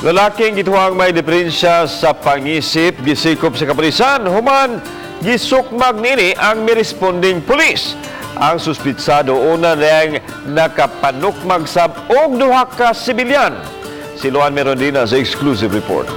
Lalaking gituohang may diferensya sa pangisip gisikop sa kapulisan human gisukmag niini ang miresponding pulis. Ang suspitsado una nang nakapanukmag sab og duha ka sibilyan. Si Luan Merondina sa exclusive report.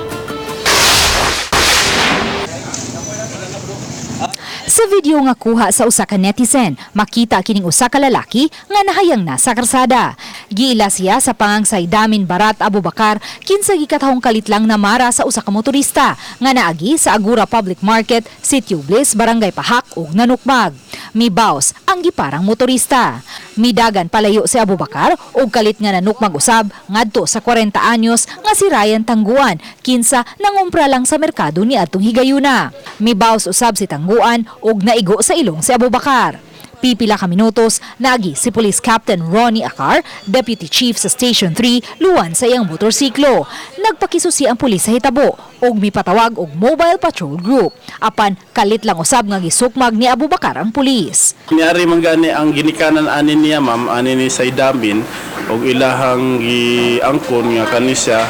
Sa video nga kuha sa usa ka netizen, makita kining usa ka lalaki nga nahayang na sa karsada. Giila siya sa pangang Saidamin Barat Abubakar, kinsa gikatahong kalit lang namara sa usa ka motorista nga naagi sa Agura Public Market, Sitio Bliss, Barangay Pahak ug nanukmag. Mibaws ang giparang motorista. Midagan palayo si Abubakar ug kalit nga nanukmag usab ngadto sa 40 anyos nga si Ryan Tangguan, kinsa nangumpra lang sa merkado ni atong higayuna. Mibaws usab si Tangguan ug naigo sa ilong si Abubakar. Pipila ka minutos, naagi si Police Captain Ronnie Akar, Deputy Chief sa Station 3, luwan sa iyang motorsiklo. Nagpakisusi ang pulis sa hitabo ug mipatawag og Mobile Patrol Group. Apan kalit lang usab nga gisukmag ni Abubakar ang pulis. Niari man gani ang ginikanan ani niya, ma'am, ani ni Saidamin, og ilahang giangkon nga kani siya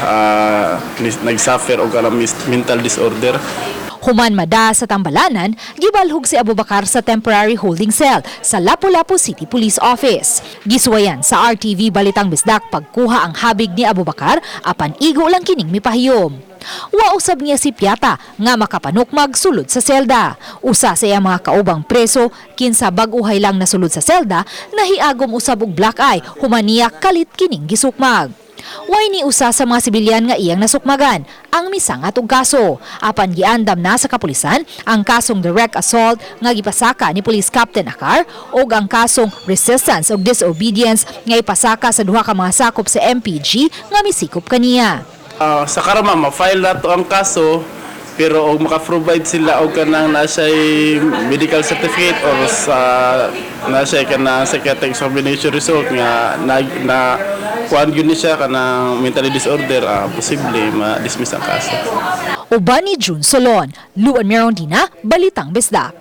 nag-suffer og kanang mental disorder. Human mada sa tambalanan, gibalhog si Abubakar sa temporary holding cell sa Lapu-Lapu City Police Office. Gisuwayan sa RTV Balitang Bisdak pagkuha ang habig ni Abubakar, apan igo lang kining mipahiyom. Wa usab niya si Piata nga makapanukmag sulod sa selda. Usa sa iyang mga kaubang preso, kinsa bag-uhay lang nasulod sa selda, nahiagom usab og black eye human niya kalit kining gisukmag. Way ni usa sa mga sibilyan nga iyang nasukmagan ang misangat og kaso. Apan giandam na sa kapulisan ang kasong direct assault nga gipasaka ni Police Captain Akar ug ang kasong resistance ug disobedience nga ipasaka sa duha ka mga sakop sa MPG nga misikop kaniya. Sa karon, ma'am, ma-file na to ang kaso, pero og maka-provide sila og kanang naa siya'y medical certificate or sa naa siya'y kanang psychiatric examination result nga na kuan gyud ni siya kanang mentally disorder, posible ma-dismiss ang kaso. Uban ni June Solon, Luan Merondina, Balitang Bisdak.